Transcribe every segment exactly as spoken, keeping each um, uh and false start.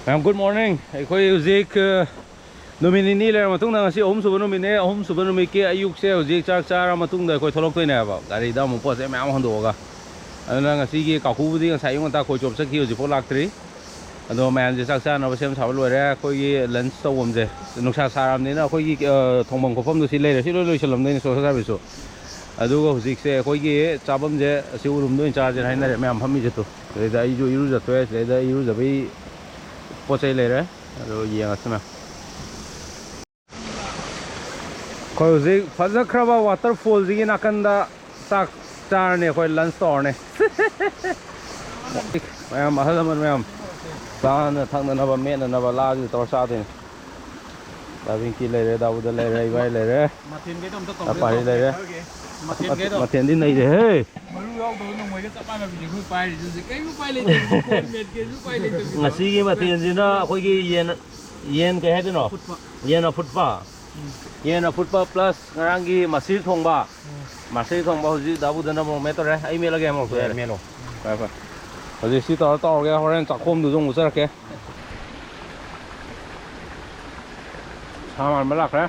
ꯃꯌꯥꯝ, good morning. ꯑꯩꯈꯣꯏ ꯍꯧꯖꯤꯛ, ꯑ, ꯅꯨꯃꯤꯠ ꯅꯤꯅꯤ ꯂꯩꯔ ꯃꯇꯨꯡꯗ, ꯉꯁꯤ ꯑꯍꯨꯝꯁꯨꯕ ꯅꯨꯃꯤꯠꯅꯦ꯫ ꯑꯍꯨꯝꯁꯨꯕ ꯅꯨꯃꯤꯠꯀꯤ ꯑꯌꯨꯛꯁꯦ ꯍꯧꯖꯤꯛ ꯆꯥꯛ ꯆꯥꯔ ꯃꯇꯨꯡꯗ ꯑꯩꯈꯣꯏ ꯊꯣꯛꯂꯛꯇꯣꯏꯅꯦꯕ, ꯒꯥꯔꯤꯗ ꯑꯃꯨꯛ ꯄꯣꯠ ꯆꯩ ꯃꯌꯥꯝ ꯍꯣꯟꯗꯣꯛꯑꯒ꯫ ꯑꯗꯨꯅ ꯉꯁꯤꯒꯤ ꯀꯥꯀꯨꯕꯨꯗꯤ ꯉꯁꯥꯏ ꯑꯌꯨꯛ ꯉꯟꯇꯥ ꯈꯣꯏ ꯆꯣꯞ ꯆꯠꯈꯤ, ꯍꯧꯖꯤꯛꯐꯥꯎ ꯂꯥꯛꯇ꯭ꯔꯤ꯫ ꯑꯗꯣ ꯃꯌꯥꯝꯁꯦ ꯆꯥꯛ ꯆꯥꯅꯕ ꯁꯦꯝ ꯁꯥꯕ ꯂꯣꯏꯔꯦ꯫ ꯑꯩꯈꯣꯏꯒꯤ lunch ꯇꯧꯐꯝꯁꯦ ꯅꯨꯡꯁꯥ ꯁꯥꯔꯕꯅꯤꯅ ꯑꯩꯈꯣꯏꯒꯤ, ꯑ, ꯊꯣꯡꯐꯝ ꯈꯣꯠꯐꯝꯗꯣ ꯁꯤ ꯂꯩꯔꯦ꯫ ꯁꯤ ꯂꯣꯏ ꯂꯣꯏꯁꯜꯂꯝꯗꯣꯏꯅꯦ social service ꯁꯨ꯫ ꯑꯗꯨꯒ ꯍꯧꯖꯤꯛꯁꯦ ꯑꯩꯈꯣꯏꯒꯤ ꯆꯥꯐꯝꯁꯦ ꯑꯁꯤ ꯎꯔꯨꯝꯗ ꯑꯣꯏꯅ ꯆꯥꯁꯦꯅ ꯍꯥꯏꯅꯔꯦ ꯃꯌꯥꯝ ꯐꯝꯃꯤꯁꯦ꯫ ꯇꯨ, ꯁꯤꯗꯩꯗ ꯑꯩꯁꯨ ꯏꯔꯨꯖꯊꯣꯛꯑꯦ꯫ ꯁꯤꯗꯩꯗ ꯏꯔꯨꯖꯕꯒꯤ ꯄꯣꯠ ꯆꯩ ꯂꯩꯔꯦ꯫ ꯑꯗꯣ ꯌꯦꯡꯉꯁꯤ ꯃꯌꯥꯝ꯫ ꯑꯩꯈꯣꯏ ꯍꯧꯖꯤꯛ ꯐꯖꯈ꯭ꯔꯕ waterfall ꯁꯤꯒꯤ ꯅꯥꯀꯟꯗ ꯆꯥꯛ ꯆꯥꯔꯅꯤ, ꯑꯩꯈꯣꯏ lunch ꯇꯧꯔꯅꯤ꯫ ꯃꯌꯥꯝ, ꯑꯍꯜ ꯂꯃꯟ ꯃꯌꯥꯝ ꯆꯥꯅ ꯊꯛꯅꯅꯕ, ꯃꯦꯠꯅꯅꯕ ꯂꯥꯁꯤꯗ ꯇꯧꯔ ꯆꯥꯗꯣꯏꯅꯤ꯫ ꯗꯥ ꯕꯤꯡꯀꯤ ꯂꯩꯔꯦ, ꯗꯥꯕꯨꯗ ꯂꯩꯔꯦ, ꯏꯕꯥꯏ ꯂꯩꯔꯦ, ꯃꯊꯦꯜꯈꯩꯗꯣ ꯑꯝꯇ ꯇꯧꯒꯦ ꯗꯥ ꯄꯥꯔꯤ ꯇꯧꯒꯦ꯫ ꯂꯩꯔꯦ꯫ ꯃꯊꯦꯜꯈꯩꯗꯣ꯫ ꯃꯊꯦꯜꯗꯤ ꯅꯩꯔꯦꯍꯦ꯫ ꯃꯔꯨ ꯌꯥꯎꯗꯕ ꯅꯣꯡꯃꯩꯒ ꯆꯞ ꯃꯥꯟꯅꯕꯤꯅꯦ ꯑꯩꯈꯣꯏ ꯄꯥꯏꯔꯤꯁꯦ ꯍꯧꯖꯤꯛ꯫ ꯀꯩꯝ ꯎꯄꯥꯏ ꯂꯩꯇꯦ꯫ ꯐꯣꯟ ꯃꯦꯠꯀꯦꯁꯨ ꯎꯄꯥꯏ ꯂꯩꯇꯕꯤꯗꯣ꯫ ꯉꯁꯤꯒꯤ ꯃꯊꯦꯜꯁꯤꯅ ꯑꯩꯈꯣꯏꯒꯤ ꯌꯦꯟ, ꯌꯦꯟ ꯀꯩ ꯍꯥꯏꯗꯣꯏꯅꯣ? ꯑꯐꯨꯠꯄ꯫ ꯌꯦꯟ ꯑꯐꯨꯠꯄ꯫ ꯎꯝ꯫ ꯌꯦꯟ ꯑꯐꯨꯠꯄ plus ꯉꯔꯥꯡꯒꯤ ꯃꯁꯤꯔ ꯊꯣꯡꯕ꯫ ꯎꯝ꯫ ꯃꯁꯤꯔ ꯊꯣꯡꯕ ꯍꯧꯖꯤꯛ ꯗꯥꯕꯨꯗꯅ ꯑꯃꯨꯛ ꯃꯦꯠꯇꯧꯔꯦ꯫ ꯑꯩ ꯃꯦꯠꯂꯒꯦ, ꯃꯣꯔꯣꯛꯇꯣ ꯌꯥꯔꯦ꯫ ꯃꯦꯠꯂꯣ꯫ ꯐꯔꯦ, ꯐꯔꯦ꯫ ꯍꯧꯖꯤꯛ ꯁꯤ ꯇꯧꯔ ꯇꯧꯔꯒꯦ, ꯍꯣꯔꯦꯟ ꯆꯥꯛꯈꯣꯝꯗꯨꯁꯨ ꯑꯃꯨꯛ ꯎꯠꯆꯔꯛꯀꯦ꯫ ꯁꯥ ꯃꯥꯟꯕ ꯂꯥꯛꯈ꯭ꯔꯦ꯫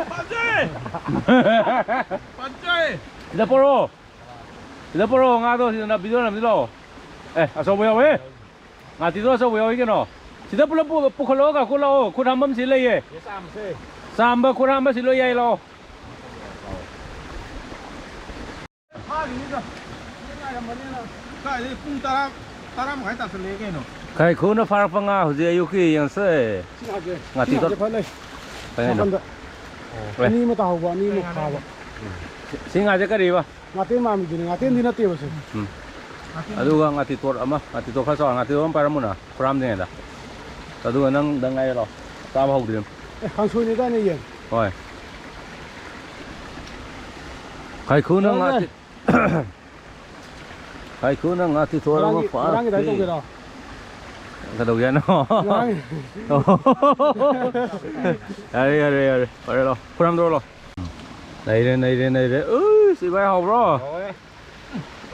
ꯄꯥꯝꯖꯩ! ꯄꯥꯝꯖꯩ! ꯁꯤꯗ ꯄꯣꯔꯛꯑꯣ꯫ ꯁꯤꯗ ꯄꯣꯔꯛꯑꯣ, ꯉꯥꯗꯣ ꯁꯤꯗ ꯅ-, video ꯅꯝꯁꯤ ꯂꯥꯛꯑꯣ꯫ ꯑꯦ, ꯑꯆꯧꯕ ꯌꯥꯎꯋꯦ꯫ ꯉꯥꯇꯤꯗꯣ ꯑꯆꯧꯕ ꯌꯥꯎꯋꯤ ꯀꯩꯅꯣ꯫ ꯁꯤꯗ ꯄꯨꯂꯞ ꯄꯨ-, ꯄꯨꯈꯠꯂꯛꯑꯣ, ꯀꯥꯈꯠꯂꯛꯑꯣ꯫ ꯈꯨꯠ ꯍꯥꯝꯐꯝ ꯁꯤ ꯂꯩꯌꯦ꯫ ꯆꯥꯝꯕ ꯈꯨꯠ ꯍꯥꯝꯕ ꯁꯤ ꯂꯣꯏ ꯌꯥꯏ, ꯂꯥꯛꯑꯣ꯫ ꯐꯥꯈꯤꯅꯤꯗ꯫ ꯉꯥꯏꯔꯝꯕꯅꯤꯅ꯫ ꯀꯥꯏꯗꯩ ꯄꯨꯡ ꯇꯔꯥ, ꯇꯔꯥ ꯃꯈꯥꯏ ꯇꯥꯁꯜꯂꯛꯑꯦ ꯀꯩꯅꯣ꯫ ꯀꯥꯏꯈꯨꯅ ꯐꯥꯔꯛꯄ ꯉꯥ ꯍꯧꯖꯤꯛ ꯑꯌꯨꯛꯀꯤ ꯌꯦꯡꯁꯦ꯫ ꯁꯤ ꯉꯥꯁꯦ, ꯉꯥꯇꯤ ꯁꯤ ꯉꯥꯁꯦ ꯇꯣꯠ-, ꯐꯅ ꯂꯩ꯫ ꯀꯩ ꯍꯥꯏꯅꯣ? ꯅꯥꯀꯟꯗ꯫ ꯑꯦ꯫ ꯑꯅꯤ ꯑꯃ ꯇꯥꯍꯧꯕ, ꯑꯅꯤ ꯑꯃ ꯐꯥꯕ꯫ ꯁꯤ ꯉꯥꯁꯦ ꯀꯔꯤꯕ? ꯉꯥꯇꯦꯟ ꯃꯥꯟꯕꯤꯗꯨꯅꯤ, ꯉꯥꯇꯦꯟꯗꯤ ꯅꯠꯇꯦꯕ ꯁꯦ꯫ ꯎꯝ꯫ ꯑꯗꯨꯒ ꯉꯥꯇꯤ ꯇꯣꯠ ꯑꯃ, ꯉꯥꯇꯤ ꯇꯣꯠ ꯈꯔ ꯆꯥꯎꯔ, ꯉꯥꯇꯤ ꯇꯣꯠ ꯑꯃ ꯄꯥꯏꯔꯝꯃꯨꯅ, ꯈꯨꯔꯥꯝꯗ꯭ꯔꯤꯉꯩꯗ꯫ ꯑꯗꯨꯒ ꯅꯪ ꯗꯪ ꯉꯥꯏꯔꯣ, ꯆꯥꯕ ꯍꯧꯗ꯭ꯔꯤ꯫ ꯑꯦ, ꯀꯥꯡꯁꯣꯏꯅꯤꯗꯥꯏꯅꯦ ꯌꯦꯟ? ꯍꯣꯏ꯫ ꯀꯥꯏꯈꯨꯅ ꯌꯥꯔꯦ, ꯉꯥꯇꯤ-, ꯌꯥꯔꯦ꯫ ꯀꯥꯏꯈꯨꯅ ꯉꯥꯇꯤ ꯇꯣꯠ ꯑꯃ ꯉꯔꯥꯡꯒꯤ, ꯉꯔꯥꯡꯒꯤ ꯑꯗꯨꯃꯥꯏꯅ ꯐꯥꯈꯤ꯫ ꯇꯧꯒꯦꯔꯣ? ꯀꯩꯗꯧꯒꯦ ꯍꯥꯏꯅꯣ? ꯉꯔꯥꯡꯒꯤ꯫ ꯌꯥꯔꯦ, ꯌꯥꯔꯦ, ꯌꯥꯔꯦ꯫ ꯐꯔꯦ, ꯂꯥꯛꯑꯣ꯫ ꯈꯨꯔꯥꯝꯗꯧꯔꯣ, ꯂꯥꯛꯑꯣ꯫ ꯅꯩꯔꯦ, ꯅꯩꯔꯦ, ꯅꯩꯔꯦ꯫ ꯎꯁ, ꯏꯕꯥꯏ ꯍꯥꯎꯕ꯭ꯔꯣ? ꯍꯥꯎꯋꯦ꯫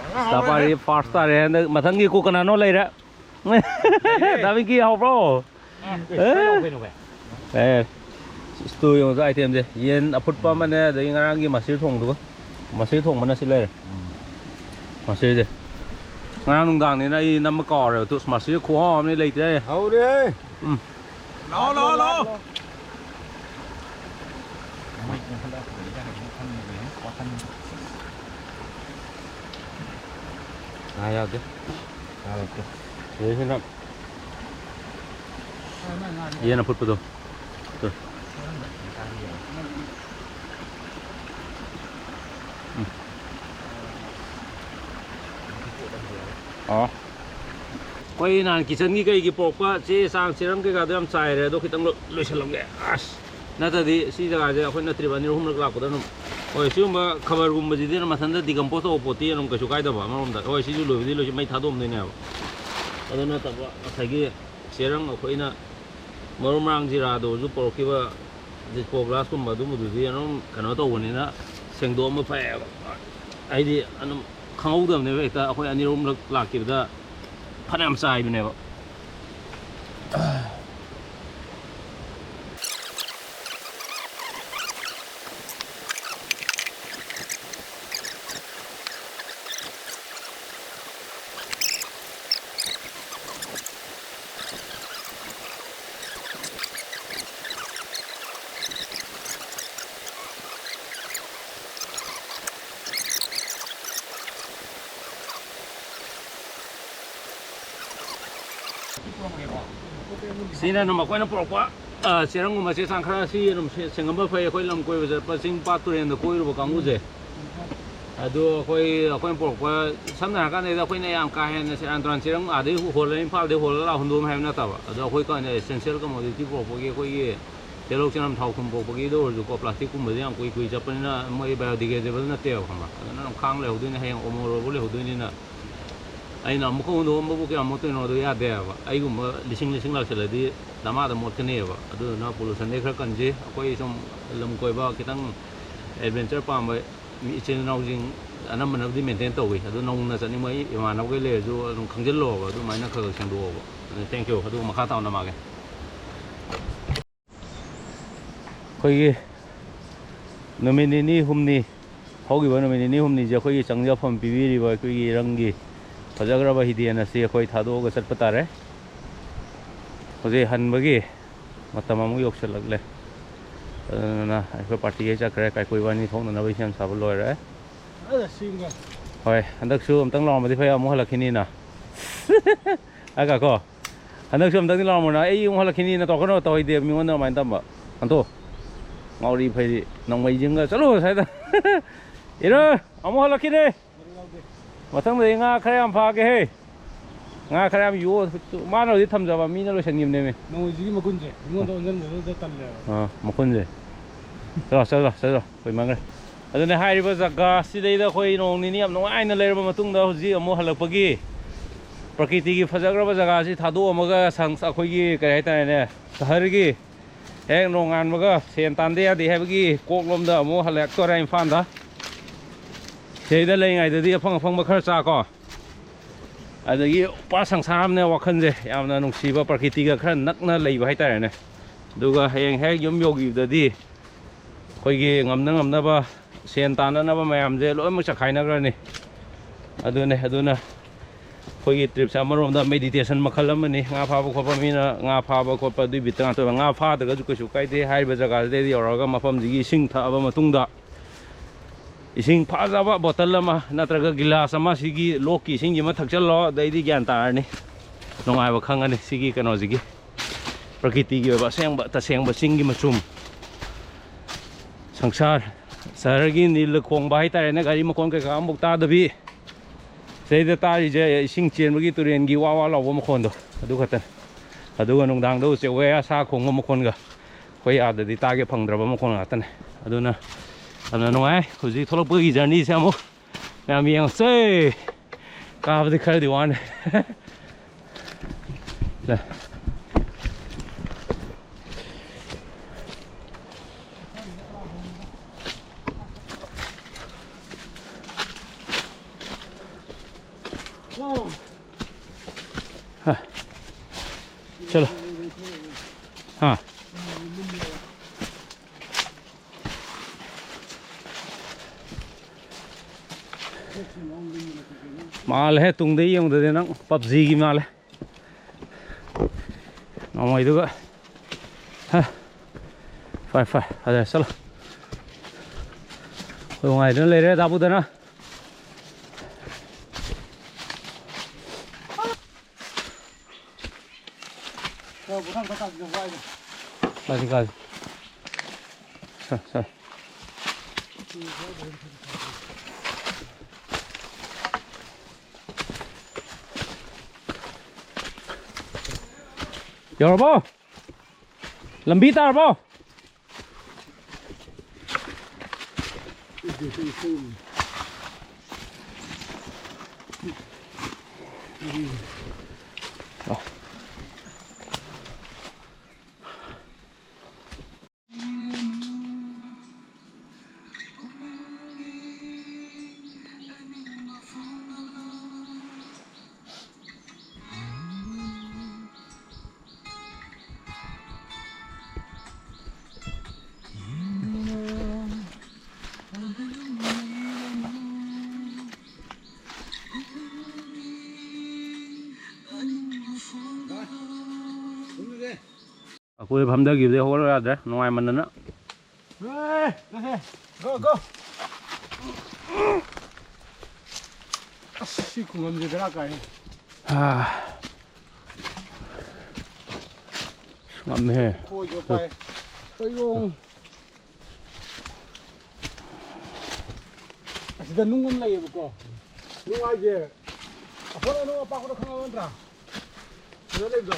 ꯁ꯭ꯇꯥꯔ ꯄꯥꯔꯤ ꯐꯥꯔꯁ ꯇꯥꯔꯦ ꯍꯟꯗꯛ꯫ ꯃꯊꯪꯒꯤ ꯀꯨꯛ ꯀꯅꯥꯅꯣ ꯂꯩꯔꯦ? ꯗꯥ ꯄꯤꯡꯀꯤ ꯍꯧꯕ꯭ꯔꯣ? ꯑꯦ, ꯁ꯭ꯇꯨ ꯌꯦꯡꯉꯨ ꯑꯥꯏꯇꯦꯝꯁꯦ꯫ ꯌꯦꯟ ꯑꯐꯨꯠꯄ ꯑꯃꯅꯦ, ꯑꯗꯒꯤ ꯉꯔꯥꯡꯒꯤ ꯃꯁꯤꯔ ꯊꯣꯡꯗꯨꯒ꯫ ꯃꯁꯤꯔ ꯊꯣꯡꯕꯅ ꯁꯤ ꯂꯩꯔꯦ꯫ ꯃꯁꯤꯔꯁꯦ꯫ ꯉꯔꯥꯡ ꯅꯨꯡꯗꯥꯡꯅꯤꯅ ꯑꯩ ꯅꯝꯕ ꯀꯥꯎꯔꯦꯕ꯫ ꯇꯨ, ꯃꯁꯤꯔ ꯈꯨꯍꯥꯎ ꯑꯃꯅꯤ ꯂꯩꯇ꯭ꯔꯦ꯫ ꯍꯧꯔꯦ꯫ ꯎꯝ꯫ ꯂꯥꯛꯑꯣ, ꯂꯥꯛꯑꯣ, ꯂꯥꯛꯑꯣ꯫ ꯉꯥ ꯌꯥꯎꯗꯦ꯫ ꯉꯥ ꯂꯩꯇꯦ꯫ ꯁꯤꯗꯩꯁꯤꯅ ꯌꯦꯟ ꯑꯐꯨꯠꯄꯗꯣ꯫ ꯇꯨ꯫ ꯎꯝ꯫ ꯑꯣ꯫ ꯑꯩꯈꯣꯏ ꯅꯍꯥꯟ ꯀꯤꯆꯟꯒꯤ ꯀꯩꯒꯤ ꯄꯨꯔꯛꯄ ꯆꯦ ꯆꯥꯡ ꯆꯦꯔꯪ ꯀꯩꯀꯥꯗꯣ ꯌꯥꯝ ꯆꯥꯏꯔꯦ, ꯑꯗꯣ ꯈꯤꯇꯪ ꯂꯣꯏ-, ꯂꯣꯏꯁꯤꯜꯂꯝꯒꯦ꯫ ꯑꯁ! ꯅꯠꯇ꯭ꯔꯗꯤ ꯁꯤ ꯖꯒꯥꯁꯦ ꯑꯩꯈꯣꯏꯅ trip ꯑꯅꯤꯔꯛ ꯑꯍꯨꯝꯂꯛ ꯂꯥꯛꯄꯗ ꯑꯗꯨꯝ, ꯍꯣꯏ, ꯁꯤꯒꯨꯝꯕ ꯈꯕꯔꯒꯨꯝꯕꯁꯤꯗꯤ ꯑꯗꯨꯝ ꯃꯊꯟꯇ decompose ꯇꯧꯕ ꯄꯣꯠꯇꯤ ꯑꯗꯨꯝ ꯀꯩꯁꯨ ꯀꯥꯏꯗꯕ ꯑꯃꯔꯣꯝꯗ꯫ ꯍꯣꯏ, ꯁꯤꯁꯨ ꯂꯣꯏꯕꯗꯤ ꯂꯣꯏꯁꯤ-, ꯃꯩ ꯊꯥꯗꯣꯛꯑꯝꯗꯣꯏꯅꯦꯕ꯫ ꯑꯗꯨ ꯅꯠꯇꯕ ꯉꯁꯥꯏꯒꯤ ꯆꯦꯔꯪ ꯑꯩꯈꯣꯏꯅ ꯃꯔꯨ ꯃꯔꯥꯡ ꯖꯤꯔꯥꯗ ꯑꯣꯏꯔꯁꯨ ꯄꯨꯔꯛꯈꯤꯕ, dispo glass ꯀꯨꯝꯕ ꯑꯗꯨꯝꯕꯗꯨꯗꯤ ꯑꯗꯨꯝ ꯀꯩꯅꯣ ꯇꯧꯕꯅꯤꯅ ꯁꯦꯡꯗꯣꯛꯑꯝꯕ ꯐꯩꯌꯦꯕ꯫ ꯍꯥꯏꯗꯤ ꯑꯗꯨꯝ ꯈꯪꯍꯧꯗꯕꯅꯦꯕ, ꯍꯦꯛꯇ ꯑꯩꯈꯣꯏ ꯑꯅꯤꯔꯛ ꯑꯍꯨꯝꯂꯛ ꯂꯥꯛꯈꯤꯕꯗ ꯐꯅꯌꯥꯝ ꯆꯥꯏꯕꯅꯦꯕ꯫ ꯁꯤꯅ ꯑꯗꯨꯝ ꯑꯩꯈꯣꯏꯅ ꯄꯨꯔꯛꯄ, ꯑ, ꯆꯦꯔꯪꯒꯨꯝꯕ ꯆꯦ ꯆꯥꯡ ꯈꯔ ꯁꯤ ꯑꯗꯨꯝ ꯁꯦ-, ꯁꯦꯡꯉꯝꯕ ꯐꯩ꯫ ꯑꯩꯈꯣꯏ ꯂꯝ ꯀꯣꯏꯕ ꯆꯠꯄ, ꯆꯤꯡ ꯄꯥꯠ ꯇꯨꯔꯦꯟꯗ ꯀꯣꯏꯔꯨꯕ ꯀꯥꯡꯕꯨꯁꯦ꯫ ꯑꯗꯨ ꯑꯩꯈꯣꯏ, ꯑꯩꯈꯣꯏꯅ ꯄꯨꯔꯛꯄ, ꯁꯝꯅ ꯍꯥꯏꯔꯀꯥꯟꯗ ꯑꯩꯈꯣꯏꯅ ꯌꯥꯝ ꯀꯥ ꯍꯦꯟꯅ ꯁꯦꯔꯥꯟ ꯇꯨꯔꯥꯟ ꯆꯦꯔꯪ ꯑꯥꯗꯩ ꯍꯣꯜꯂꯒ, ꯏꯝꯐꯥꯜꯗꯩ ꯍꯣꯜꯂꯒ ꯂꯥꯛꯑ ꯍꯨꯟꯗꯣꯛꯑꯝꯃꯦ ꯍꯥꯏꯕ ꯅꯠꯇꯕ꯫ ꯑꯗꯣ ꯑꯩꯈꯣꯏ ꯀꯥꯟꯗ essential commodity ꯄꯨꯔꯛꯄꯒꯤ ꯑꯩꯈꯣꯏꯒꯤ ꯇꯤꯜꯍꯧ, ꯆꯅꯝ, ꯊꯥꯎ, ꯊꯨꯝ ꯄꯨꯔꯛꯄꯒꯤꯗ ꯑꯣꯏꯔꯁꯨꯀꯣ, plastic ꯀꯨꯝꯕꯗꯤ ꯌꯥꯝ ꯀꯨꯏ ꯀꯨꯏ ꯆꯠꯄꯅꯤꯅ ꯃꯣꯏ biodegradable ꯅꯠꯇꯦꯕ, ꯈꯪꯕ꯭ꯔꯥ? ꯑꯗꯨꯅ ꯑꯗꯨꯝ ꯈꯥꯡ ꯂꯩꯍꯧꯗꯣꯏꯅꯦ, ꯍꯌꯦꯡ ꯑꯃꯣꯠ ꯑꯔꯨꯕ ꯂꯩꯍꯧꯗꯣꯏꯅꯤꯅ꯫ ꯑꯩꯅ ꯑꯃꯨꯛꯀ ꯍꯨꯟꯗꯣꯛꯑꯝꯕꯕꯨ ꯀꯌꯥꯝ ꯃꯣꯠꯇꯣꯏꯅꯣ? ꯑꯗꯨ ꯌꯥꯗꯦꯕ꯫ ꯑꯩꯒꯨꯝꯕ ꯂꯤꯁꯤꯡ ꯂꯤꯁꯤꯡ ꯂꯥꯛꯁꯜꯂꯗꯤ ꯗꯃꯥꯗ ꯃꯣꯠꯀꯅꯦꯕ꯫ ꯑꯗꯨꯗꯨꯅ pollution ꯗꯩ ꯈꯔ ꯀꯟꯁꯤ꯫ ꯑꯩꯈꯣꯏ ꯁꯨꯝ ꯂꯝ ꯀꯣꯏꯕ, ꯈꯤꯇꯪ adventure ꯄꯥꯝꯕ ꯃꯤ, ꯏꯆꯤꯜ ꯏꯅꯥꯎꯁꯤꯡ, ꯑꯅꯝꯕꯅꯕꯨꯗꯤ ꯃꯦꯟꯇꯦꯟ ꯇꯧꯏ꯫ ꯑꯗꯨ ꯅꯧꯅ ꯆꯠꯅꯤꯡꯕ ꯏꯃꯥꯟꯅꯕꯈꯩ ꯂꯩꯔꯁꯨ ꯑꯗꯨꯝ ꯈꯪꯖꯤꯜꯂꯣꯕ, ꯑꯗꯨꯃꯥꯏꯅ ꯈꯔ ꯈꯔ ꯁꯦꯡꯗꯣꯛꯑꯣꯕ꯫ ꯑꯗꯨ thank you꯫ ꯑꯗꯨꯒ ꯃꯈꯥ ꯇꯥꯅ ꯃꯥꯒꯦ꯫ ꯑꯩꯈꯣꯏꯒꯤ ꯅꯨꯃꯤꯠ ꯅꯤꯅꯤ ꯍꯨꯝꯅꯤ, ꯍꯧꯈꯤꯕ ꯅꯨꯃꯤꯠ ꯅꯤꯅꯤ ꯍꯨꯝꯅꯤꯁꯦ ꯑꯩꯈꯣꯏꯒꯤ ꯆꯪꯖꯐꯝ ꯄꯤꯕꯤꯔꯤꯕ ꯑꯩꯈꯣꯏꯒꯤ ꯏꯔꯪꯒꯤ ꯐꯖꯈ꯭ꯔꯕ ꯍꯤꯗꯦꯟ ꯑꯁꯤ ꯑꯩꯈꯣꯏ ꯊꯥꯗꯣꯛꯑꯒ ꯆꯠꯄ ꯇꯥꯔꯦ꯫ ꯍꯧꯖꯤꯛ ꯍꯟꯕꯒꯤ ꯃꯇꯝ ꯑꯃꯨꯛ ꯌꯧꯁꯤꯜꯂꯛꯂꯦ꯫ ꯑꯗꯨꯅ ꯑꯩꯈꯣꯏ ꯄꯥꯔꯇꯤꯒꯩ ꯆꯠꯈ꯭ꯔꯦ꯫ ꯀꯥꯏꯀꯨ ꯏꯕꯥꯅꯤ ꯊꯣꯛꯅꯅꯕ ꯁꯦꯝ ꯁꯥꯕ ꯂꯣꯏꯔꯦ꯫ ꯍꯣꯏ, ꯍꯟꯗꯛꯁꯨ ꯑꯝꯇꯪ ꯂꯥꯎꯔꯝꯃꯗꯤ ꯐꯩ, ꯑꯃꯨꯛ ꯍꯜꯂꯛꯈꯤꯅꯤꯅ꯫ ꯑꯒ ꯀꯣ, ꯍꯟꯗꯛꯁꯨ ꯑꯝꯇꯪꯗꯤ ꯂꯥꯎꯔꯝꯃꯣꯅ, ꯑꯩ ꯑꯃꯨꯛ ꯍꯜꯂꯛꯈꯤꯅꯤꯅ ꯇꯧꯔꯛꯀꯅꯣ ꯇꯧꯍꯩꯗꯦ ꯃꯤꯉꯣꯟꯗ ꯑꯗꯨꯃꯥꯏꯅ ꯇꯝꯕ꯫ ꯑꯟꯇꯣ, ꯉꯥꯎꯔꯤ ꯐꯩꯔꯤ ꯅꯣꯡꯃꯩꯁꯤꯡꯒ ꯆꯠꯂꯣ ꯁ꯭ꯋꯥꯏꯗ꯫ ꯏꯔꯣ, ꯑꯃꯨꯛ ꯍꯜꯂꯛꯈꯤꯅꯤ꯫ ꯃꯊꯪꯗꯗꯤ ꯉꯥ ꯈꯔ ꯌꯥꯝ ꯐꯥꯒꯦ ꯍꯦ꯫ ꯉꯥ ꯈꯔ ꯌꯥꯝ ꯌꯣ-, ꯃꯥꯅ ꯍꯧꯖꯤꯛ ꯊꯝꯖꯕ, ꯃꯤꯅ ꯂꯣꯏꯁꯤꯟꯈꯤꯕꯅꯦꯃꯤ꯫ ꯅꯣꯡꯃꯩꯁꯤꯒꯤ ꯃꯒꯨꯟꯁꯦ ꯃꯤꯉꯣꯟꯗ ꯑꯣꯟꯁꯤꯟꯕꯗꯨꯗ ꯇꯜꯂꯦꯕ꯫ ꯑꯥ, ꯃꯈꯨꯟꯁꯦ꯫ ꯆꯠꯂꯣ, ꯆꯠꯂꯣ, ꯆꯠꯂꯣ, ꯀꯨꯏꯃꯟꯈ꯭ꯔꯦ꯫ ꯑꯗꯨꯅꯦ ꯍꯥꯏꯔꯤꯕ ꯖꯒꯥ ꯁꯤꯗꯩꯗ ꯑꯩꯈꯣꯏ ꯅꯣꯡ ꯅꯤꯅꯤ ꯌꯥꯝ ꯅꯨꯡꯉꯥꯏꯅ ꯂꯩꯔꯕ ꯃꯇꯨꯡꯗ ꯍꯧꯖꯤꯛ ꯑꯃꯨꯛ ꯍꯜꯂꯛꯄꯒꯤ ꯄ꯭ꯔꯀꯤꯇꯤꯒꯤ ꯐꯖꯈ꯭ꯔꯕ ꯖꯒꯥꯁꯤ ꯊꯥꯗꯣꯛꯑꯝꯃꯒ ꯁꯪ-, ꯑꯩꯈꯣꯏꯒꯤ ꯀꯔꯤ ꯍꯥꯏꯇꯥꯔꯦꯅꯦ, ꯁꯍꯔꯒꯤ ꯍꯦꯛ ꯅꯣꯡꯉꯥꯟꯕꯒ ꯁꯦꯟ ꯇꯥꯟꯗ ꯌꯥꯗꯦ ꯍꯥꯏꯕꯒꯤ ꯀꯣꯛꯂꯣꯝꯗ ꯑꯃꯨꯛ ꯍꯜꯂꯛꯇꯣꯔꯦ ꯏꯝꯐꯥꯜꯗ꯫ ꯁꯤꯗꯩꯗ ꯂꯩꯔꯤꯉꯩꯗꯗꯤ ꯑꯐꯪ ꯑꯐꯪꯕ ꯈꯔ ꯆꯥꯀꯣ꯫ ꯑꯗꯒꯤ ꯄꯨꯔꯥ ꯁꯪꯁꯥꯔ ꯑꯃꯅꯦ ꯋꯥꯈꯜꯁꯦ꯫ ꯌꯥꯝꯅ ꯅꯨꯡꯁꯤꯕ ꯄ꯭ꯔꯀꯤꯇꯤꯒ ꯈꯔ ꯅꯛꯅ ꯂꯩꯕ ꯍꯥꯏꯇꯥꯔꯦꯅꯦ꯫ ꯑꯗꯨꯒ ꯍꯌꯦꯡ ꯍꯦꯛ ꯌꯨꯝ ꯌꯧꯈꯤꯕꯗꯗꯤ ꯑꯩꯈꯣꯏꯒꯤ ꯉꯝꯅ ꯉꯝꯅꯕ ꯁꯦꯟ ꯇꯥꯟꯅꯅꯕ ꯃꯌꯥꯝꯁꯦ ꯂꯣꯏꯅꯃꯛ ꯆꯈꯥꯏꯅꯈ꯭ꯔꯅꯤ꯫ ꯑꯗꯨꯅꯦ, ꯑꯗꯨꯅ ꯑꯩꯈꯣꯏꯒꯤ ꯇ꯭ꯔꯤꯞꯁꯦ ꯑꯃꯔꯣꯝꯗ ꯃꯦꯗꯤꯇꯦꯁꯟ ꯃꯈꯜ ꯑꯃꯅꯤ꯫ ꯉꯥ ꯐꯥꯕ ꯈꯣꯠꯄ, ꯃꯤꯅ ꯉꯥ ꯐꯥꯕ ꯈꯣꯠꯄ ꯑꯗꯨꯒꯤ ꯕꯤꯠꯇ ꯉꯥꯛꯇ ꯑꯣꯏꯕ꯫ ꯉꯥ ꯐꯥꯗ꯭ꯔꯒꯁꯨ ꯀꯩꯁꯨ ꯀꯥꯏꯗꯦ꯫ ꯍꯥꯏꯔꯤꯕ ꯖꯒꯥꯁꯤꯗꯩꯗ ꯌꯧꯔꯛꯑꯒ ꯃꯐꯝꯁꯤꯒꯤ ꯏꯁꯤꯡ ꯊꯛꯑꯕ ꯃꯇꯨꯡꯗ, ꯏꯁꯤꯡ ꯐꯖꯕ ꯕꯣꯇꯜ ꯑꯃ ꯅꯠꯇ꯭ꯔꯒ ꯒꯤꯂꯥꯁ ꯑꯃ ꯁꯤꯒꯤ ꯂꯣꯛꯀꯤ ꯏꯁꯤꯡꯁꯤꯃ ꯊꯛꯆꯜꯂꯣ, ꯑꯗꯩꯗꯤ ꯒ꯭ꯌꯥꯟ ꯇꯥꯔꯅꯤ ꯅꯨꯡꯉꯥꯏꯕ ꯈꯪꯉꯅꯤ ꯁꯤꯒꯤ ꯀꯩꯅꯣꯁꯤꯒꯤ꯫ ꯄ꯭ꯔꯀꯤꯇꯤꯒꯤ ꯑꯣꯏꯕ ꯑꯁꯦꯡꯕ ꯇꯁꯦꯡꯕ ꯆꯤꯡꯒꯤ ꯃꯆꯨꯝ꯫ ꯁꯪꯁꯥꯔ ꯁꯍꯔꯒꯤ ꯅꯤꯜ ꯈꯣꯡꯕ ꯍꯥꯏꯇꯥꯔꯦꯅꯦ, ꯒꯥꯔꯤ ꯃꯈꯣꯟ ꯀꯩꯀꯥ ꯑꯃꯐꯥꯎ ꯇꯥꯗꯕꯤ꯫ ꯁꯤꯗꯩꯗ ꯇꯥꯔꯤꯁꯦ ꯏꯁꯤꯡ ꯆꯦꯟꯕꯒꯤ ꯇꯨꯔꯦꯟꯒꯤ ꯋꯥ ꯋꯥ ꯂꯥꯎꯕ ꯃꯈꯣꯟꯗꯣ, ꯑꯗꯨ ꯈꯛꯇꯅꯤ꯫ ꯑꯗꯨꯒ ꯅꯨꯡꯗꯥꯡꯗ ꯎꯆꯦꯛ ꯋꯥꯌꯥ ꯁꯥ ꯈꯣꯡꯕ ꯃꯈꯣꯟꯒ꯫ ꯑꯩꯈꯣꯏ ꯑꯥꯗꯗꯤ ꯇꯥꯒꯦ ꯐꯪꯗ꯭ꯔꯕ ꯃꯈꯣꯟ ꯉꯥꯛꯇꯅꯦ꯫ ꯑꯗꯨꯅ ꯌꯥꯝꯅ ꯅꯨꯡꯉꯥꯏ꯫ ꯍꯧꯖꯤꯛ ꯊꯣꯛꯂꯛꯄꯒꯤ ꯖꯔꯅꯤꯁꯦ ꯑꯃꯨꯛ ꯃꯌꯥꯝ ꯌꯦꯡꯉꯁꯦ꯫ ꯀꯥꯕꯗꯤ ꯈꯔꯗꯤ ꯋꯥꯅꯤ꯫ ꯍꯥ꯫ ꯆꯠꯂꯣ꯫ ꯍꯥ꯫ ꯃꯥꯜꯂꯦꯍꯦ, ꯇꯨꯡꯗ ꯌꯦꯡꯕꯗꯗꯤ ꯅꯪ ꯄꯞꯖꯤꯒꯤ ꯃꯥꯜꯂꯦ꯫ ꯅꯣꯡꯃꯩꯗꯨꯒ꯫ ꯍꯥ꯫ ꯐꯔꯦ, ꯐꯔꯦ꯫ ꯐꯖꯔꯦ, ꯆꯠꯂꯣ꯫ ꯑꯩꯈꯣꯏ ꯉꯥꯏꯗꯨꯅ ꯂꯩꯔꯦ, ꯗꯥꯕꯨꯗꯅ꯫ ꯀꯥꯁꯤ, ꯀꯥꯁꯤ꯫ ꯁꯥ, ꯁꯥ꯫ ꯌꯧꯔꯕꯣ? ꯂꯝꯕꯤ ꯇꯥꯔꯕꯣ? ꯑꯀꯣꯏꯕ ꯐꯝꯊꯈꯤꯕꯗꯩ ꯍꯧꯒꯠꯂꯣ ꯌꯥꯗ꯭ꯔꯦ, ꯅꯨꯡꯉꯥꯏꯃꯟꯗꯅ꯫ ꯑꯦ, ꯆꯠꯁꯦ꯫ Go, go꯫ ꯑꯁ, ꯁꯤ ꯈꯨꯡꯒꯪꯁꯦ ꯕꯦꯔꯥ ꯀꯥꯏꯍꯦ꯫ ꯑꯥ꯫ ꯑꯁ, ꯉꯝꯃꯦꯍꯦ꯫ ꯈꯣꯏꯒ ꯄꯥꯏ꯫ ꯀꯩꯅꯣ? ꯑꯁꯤꯗ ꯅꯨꯡ ꯑꯃ ꯂꯩꯌꯦꯕꯀꯣ꯫ ꯅꯨꯡ ꯍꯥꯏꯁꯦ, ꯑꯩꯈꯣꯏꯅ ꯅꯨꯡ ꯑꯄꯥꯛꯄꯗꯣ ꯈꯪꯉꯕ ꯅꯠꯇ꯭ꯔꯥ? ꯁꯤꯗ ꯂꯩꯕꯗꯣ꯫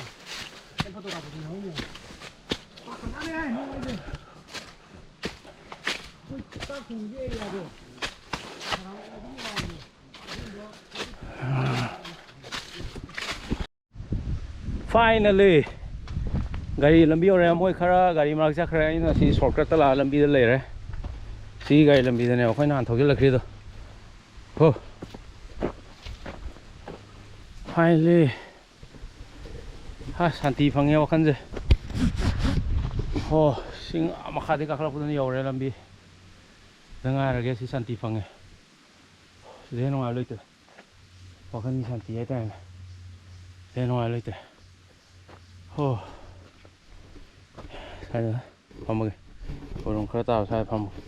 ꯑꯩ ꯐꯣꯇꯣ ꯀꯥꯞꯄꯗꯤ ꯌꯥꯎꯍꯧꯗꯦ꯫ ꯄꯥꯛꯈ꯭ꯔꯖꯥꯠꯅꯦ ꯅꯨꯡ ꯍꯥꯏꯁꯦ꯫ ꯑꯩꯈꯣꯏ ꯆꯥꯛ ꯊꯣꯡꯕꯒꯤ ꯑꯦꯔꯤꯌꯥꯗꯣ꯫ Finally, ꯒꯥꯔꯤ ꯂꯝꯕꯤ ꯌꯧꯔꯦ꯫ ꯃꯣꯏ ꯈꯔ ꯒꯥꯔꯤ ꯃꯔꯛ ꯆꯠꯈ꯭ꯔꯦ꯫ ꯑꯩꯅ ꯁꯤ shortcut ꯇ ꯂꯥꯛꯑ ꯂꯝꯕꯤꯗ ꯂꯩꯔꯦ꯫ ꯁꯤ ꯒꯥꯔꯤ ꯂꯝꯕꯤꯗꯅꯦꯕ ꯑꯩꯈꯣꯏ ꯅꯍꯥꯟ ꯊꯧꯖꯤꯜꯂꯛꯈ꯭ꯔꯤꯗꯣ꯫ ꯍꯣ꯫ Finally, ꯍꯥ, ꯁꯥꯟꯇꯤ ꯐꯪꯉꯦ ꯋꯥꯈꯜꯁꯦ꯫ ꯍꯣ, ꯆꯤꯡ ꯑꯥ ꯃꯈꯥꯗꯩ ꯀꯥꯈꯠꯂꯛꯄꯗꯨꯅ ꯌꯧꯔꯦ ꯂꯝꯕꯤ꯫ ꯗ ꯉꯥꯏꯔꯒꯦ, ꯁꯤ ꯁꯥꯟꯇꯤ ꯐꯪꯉꯦ꯫ ꯁꯤꯗꯩ ꯍꯦꯟꯅ ꯅꯨꯡꯉꯥꯏꯕ ꯂꯩꯇ꯭ꯔꯦ꯫ ꯋꯥꯈꯜꯒꯤ ꯁꯥꯟꯇꯤ ꯍꯥꯏꯇꯥꯔꯦꯅꯦ꯫ ꯁꯤꯗꯩ ꯍꯦꯟꯅ ꯅꯨꯡꯉꯥꯏꯕ ꯂꯩꯇ꯭ꯔꯦ꯫ ꯍꯣ꯫ ꯁ꯭ꯋꯥꯏꯗ ꯐꯝꯃꯒꯦ꯫ ꯎꯔꯨꯝ ꯈꯔ ꯇꯥꯕ ꯁ꯭ꯋꯥꯏꯗ ꯐꯝꯃꯒꯦ꯫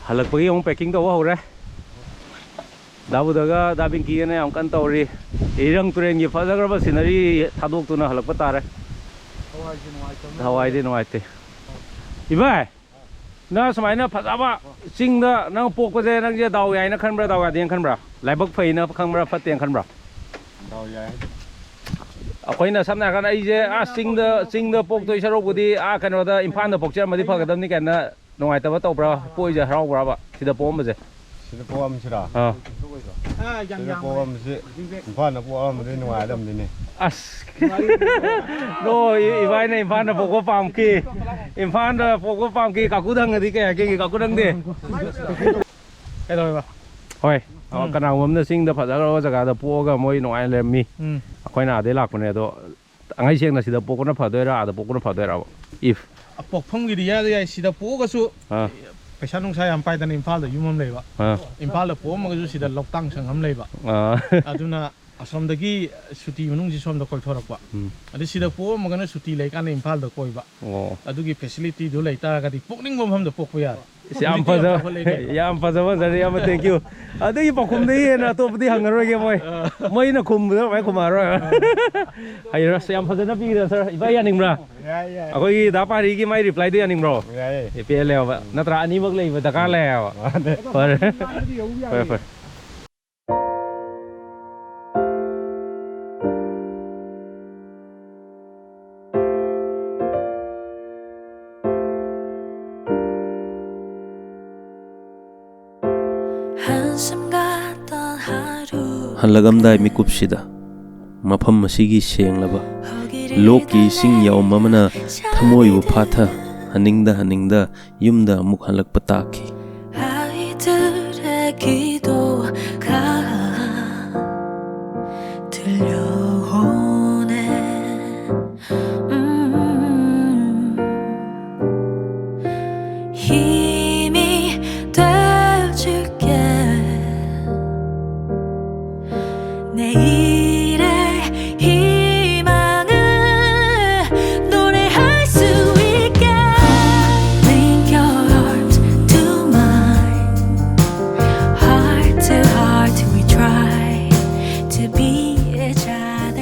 ꯍꯜꯂꯛꯄꯒꯤ ꯑꯃꯨꯛ packing ꯇꯧꯕ ꯍꯧꯔꯦ꯫ ꯗꯥꯕꯨꯗꯒ ꯗꯥ ꯕꯤꯡꯀꯤꯒꯅ ꯌꯥꯝ ꯀꯟꯅ ꯇꯧꯔꯤ꯫ ꯏꯔꯪ ꯇꯨꯔꯦꯟꯒꯤ ꯐꯖꯈ꯭ꯔꯕ scenery ꯊꯥꯗꯣꯛꯇꯨꯅ ꯍꯜꯂꯛꯄ ꯇꯥꯔꯦ꯫ ꯊꯋꯥꯏꯗꯤ ꯅꯨꯡꯉꯥꯏꯇꯕꯅ ꯊꯋꯥꯏꯗꯤ ꯅꯨꯡꯉꯥꯏꯇꯦ꯫ ꯏꯕꯥꯏ, ꯅꯪ ꯁꯨꯃꯥꯏꯅ ꯐꯖꯕ ꯆꯤꯡꯗ ꯅꯪ ꯄꯣꯛꯄꯁꯦ, ꯅꯪꯁꯦ ꯗꯥꯎ ꯌꯥꯏꯅ ꯈꯟꯕ꯭ꯔꯥ, ꯗꯥꯎ ꯌꯥꯗꯦꯅ ꯈꯟꯕ꯭ꯔꯥ? ꯂꯥꯏꯕꯛ ꯐꯩꯅ ꯈꯟꯕ꯭ꯔꯥ, ꯐꯠꯇꯦꯅ ꯈꯟꯕ꯭ꯔꯥ? ꯗꯥꯎ ꯌꯥꯏ꯫ ꯑꯩꯈꯣꯏꯅ ꯁꯝꯅ ꯍꯥꯏꯔꯀꯥꯟꯗ ꯑꯩꯁꯦ ꯑꯥ ꯆꯤꯡꯗ, ꯆꯤꯡꯗ ꯄꯣꯛꯇꯣꯏ ꯁꯔꯨꯛꯄꯨꯗꯤ ꯑꯥ ꯀꯩꯅꯣꯗ, ꯏꯝꯐꯥꯜꯗ ꯄꯣꯛꯆꯔꯝꯃꯗꯤ ꯐꯒꯗꯕꯅꯤ ꯀꯥꯏꯅ ꯅꯨꯡꯉꯥꯏꯇꯕ ꯇꯧꯕ꯭ꯔꯥ? ꯄꯣꯛꯏꯁꯦ ꯍꯔꯥꯎꯕ꯭ꯔꯕ ꯁꯤꯗ ꯄꯣꯛꯑꯝꯕꯁꯦ? ꯁꯤꯗ ꯄꯣꯛꯑꯝꯁꯤꯔꯥ? ꯑꯥ꯫ ꯁꯤꯗ ꯄꯣꯛꯑꯝꯕꯁꯤ ꯏꯝꯐꯥꯜꯗ ꯄꯣꯛꯑꯝꯕꯗꯤ ꯅꯨꯡꯉꯥꯏꯔꯝꯗꯣꯏꯅꯦ꯫ ꯑꯁ꯫ ꯅꯣ, ꯏ-, ꯏꯕꯥꯏꯅ ꯏꯝꯐꯥꯜꯗ ꯄꯣꯛꯄ ꯄꯥꯝꯈꯤ꯫ ꯏꯝꯐꯥꯜꯗ ꯄꯣꯛꯄ ꯄꯥꯝꯈꯤ꯫ ꯀꯥꯀꯨꯗ ꯍꯪꯉꯗꯤ ꯀꯩ ꯍꯥꯏꯒꯦ? ꯀꯥꯀꯨ ꯅꯪꯗꯤ? ꯀꯩꯗꯧꯋꯦꯕ? ꯍꯣꯏ꯫ ꯎꯝ꯫ ꯀꯅꯥꯒꯨꯝꯕ ꯑꯃꯅ ꯆꯤꯡꯗ ꯐꯖꯈ꯭ꯔꯕ ꯖꯒꯥꯗ ꯄꯣꯛꯑꯒ ꯃꯣꯏ ꯅꯨꯡꯉꯥꯏꯅ ꯂꯩꯔꯝꯃꯤ꯫ ꯎꯝ꯫ ꯑꯩꯈꯣꯏꯅ ꯑꯥꯗꯩ ꯂꯥꯛꯄꯅꯦ, ꯑꯗꯣ ꯊꯥꯡꯉꯩ ꯁꯦꯡꯅ ꯁꯤꯗ ꯄꯣꯛꯄꯅ ꯐꯗꯣꯏꯔꯥ, ꯑꯥꯗ ꯄꯣꯛꯄꯅ ꯐꯗꯣꯏꯔꯥꯕ? If꯫ ꯄꯣꯛꯐꯝꯒꯤꯗꯤ ꯏꯌꯥꯗ ꯌꯥꯏ꯫ ꯁꯤꯗ ꯄꯣꯛꯑꯒꯁꯨ ꯑꯥ꯫ ꯄꯩꯁꯥ ꯅꯨꯡꯁꯥ ꯌꯥꯝ ꯄꯥꯏꯗꯅ ꯏꯝꯐꯥꯜꯗ ꯌꯨꯝ ꯑꯃ ꯂꯩꯕ꯫ ꯑꯥ꯫ ꯏꯝꯐꯥꯜꯗ ꯄꯣꯛꯑꯝꯃꯒꯁꯨ ꯁꯤꯗ ꯂꯧꯇꯥꯡ ꯁꯪ ꯑꯃ ꯂꯩꯕ꯫ ꯑꯥ꯫ ꯑꯗꯨꯅ ꯑꯁꯣꯝꯗꯒꯤ ꯁꯨꯇꯤ ꯃꯅꯨꯡꯁꯤ ꯁꯣꯝꯗ ꯀꯣꯏꯊꯣꯔꯛꯄ꯫ ꯎꯝ꯫ ꯑꯗꯩ ꯁꯤꯗ ꯄꯣꯛꯑꯝꯃꯒꯅ ꯁꯨꯇꯤ ꯂꯩꯀꯥꯟꯗ ꯏꯝꯐꯥꯜꯗ ꯀꯣꯏꯕ꯫ ꯑꯣ꯫ ꯑꯗꯨꯒꯤ facility ꯗꯨ ꯂꯩꯇꯥꯔꯒꯗꯤ ꯄꯣꯛꯅꯤꯡꯕ ꯃꯐꯝꯗ ꯄꯣꯛꯄ ꯌꯥꯔꯦ꯫ ꯌꯥꯝ ꯐꯖꯕ, ꯌꯥꯝ ꯐꯖꯕ answer, ꯏꯌꯥꯝꯕ, thank you꯫ ꯑꯗꯨꯒꯤ ꯄꯥꯎꯈꯨꯝꯗꯒꯤ ꯍꯦꯟꯅ ꯑꯇꯣꯞꯄꯗꯤ ꯍꯪꯉꯔꯣꯏꯒꯦ ꯃꯣꯏ꯫ ꯃꯣꯏꯅ ꯈꯨꯝꯕꯗ ꯑꯗꯨꯃꯥꯏꯅ ꯈꯨꯝꯃꯛꯑꯔꯣꯏ꯫ ꯍꯩꯔꯁ ꯌꯥꯝ ꯐꯖꯅ ꯄꯤꯈ꯭ꯔꯦ sir꯫ ꯏꯕꯥ ꯌꯥꯅꯤꯡꯕ꯭ꯔꯥ? ꯌꯥꯏ, ꯌꯥꯏ꯫ ꯑꯩꯈꯣꯏꯒꯤ ꯗꯥ ꯄꯥꯔꯤꯒꯤ ꯃꯥꯏ replyꯗꯣ ꯌꯥꯅꯤꯡꯕ꯭ꯔꯣ? ꯌꯥꯏ꯫ ꯑꯦ, ꯄꯦꯜꯂꯦꯕ꯫ ꯅꯠꯇ꯭ꯔꯥ? ꯑꯅꯤꯃꯛ ꯂꯩꯕ ꯗꯔꯀꯥꯔ ꯂꯩꯌꯦꯕ꯫ ꯃꯥꯅꯦ꯫ ꯐꯔꯦ꯫ ꯐꯔꯦ, ꯐꯔꯦ꯫ ꯍꯜꯂꯛꯑꯝꯗꯥꯏ ꯃꯤꯀꯨꯞꯁꯤꯗ ꯃꯐꯝ ꯑꯁꯤꯒꯤ ꯁꯦꯡꯂꯕ ꯂꯣꯛꯀꯤ ꯏꯁꯤꯡ ꯌꯥꯎꯝ ꯑꯃꯅ ꯊꯃꯣꯏꯕꯨ ꯐꯥꯊꯍꯟꯅꯤꯡꯗ ꯍꯟꯅꯤꯡꯗ ꯌꯨꯝꯗ ꯑꯃꯨꯛ ꯍꯜꯂꯛꯄ ꯇꯥꯈꯤ꯫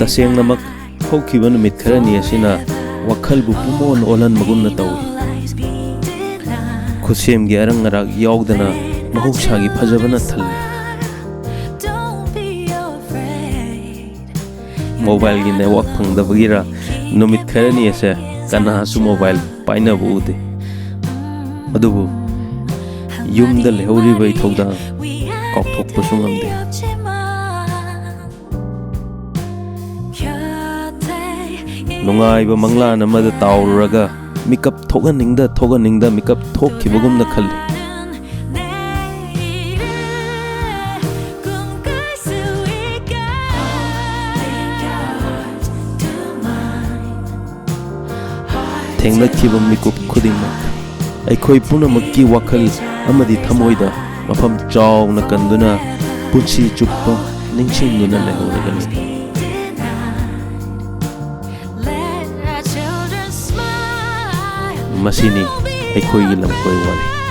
ꯇꯁꯦꯡꯅꯃꯛ ꯍꯧꯈꯤꯕ ꯅꯨꯃꯤꯠ ꯈꯔꯅꯤ ꯑꯁꯤꯅ ꯋꯥꯈꯜꯕꯨ ꯄꯨꯝꯑꯣꯟ ꯑꯣꯜꯍꯟꯕꯒꯨꯝꯅ ꯇꯧꯏ꯫ ꯈꯨꯠꯁꯦꯝꯒꯤ ꯑꯔꯪ ꯑꯔꯥꯛ ꯌꯥꯎꯗꯅ ꯃꯍꯧꯁꯥꯒꯤ ꯐꯖꯕꯅ ꯊꯜꯂꯤ꯫ Mobileꯒꯤ network ꯐꯪꯗꯕꯒꯤꯔ ꯅꯨꯃꯤꯠ ꯈꯔꯅꯤ ꯑꯁꯦ ꯀꯅꯥꯁꯨ mobile ꯄꯥꯏꯅꯕ ꯎꯗꯦ꯫ ꯑꯗꯨꯕꯨ ꯌꯨꯝꯗ ꯂꯩꯍꯧꯔꯤꯕ ꯏꯊꯧꯗꯥꯡ ꯀꯥꯎꯊꯣꯛꯄꯁꯨ ꯉꯝꯗꯦ꯫ ꯅꯨꯡꯉꯥꯏꯕ ꯃꯪꯂꯥꯟ ꯑꯃꯗ ꯇꯥꯎꯔꯨꯔꯒ ꯃꯤꯀꯞ ꯊꯣꯛꯍꯟꯅꯤꯡꯗ ꯊꯣꯛꯍꯟꯅꯤꯡꯗ ꯃꯤꯀꯞ ꯊꯣꯛꯈꯤꯕꯒꯨꯝꯅ ꯈꯜꯂꯤ꯫ ꯊꯦꯡꯅꯈꯤꯕ ꯃꯤꯀꯨꯞ ꯈꯨꯗꯤꯡꯃꯛ ꯑꯩꯈꯣꯏ ꯄꯨꯝꯅꯃꯛꯀꯤ ꯋꯥꯈꯜ ꯑꯃꯗꯤ ꯊꯃꯣꯏꯗ ꯃꯐꯝ ꯆꯥꯎꯅ ꯀꯟꯗꯨꯅ ꯄꯨꯟꯁꯤ ꯆꯨꯞꯄ ꯅꯤꯡꯁꯤꯡꯗꯨꯅ ꯂꯩꯍꯧꯔꯒꯅꯤ꯫ ꯃꯁꯤꯅꯤ ꯑꯩꯈꯣꯏꯒꯤ ꯂꯝꯀꯣꯏ ꯋꯥꯔꯤ꯫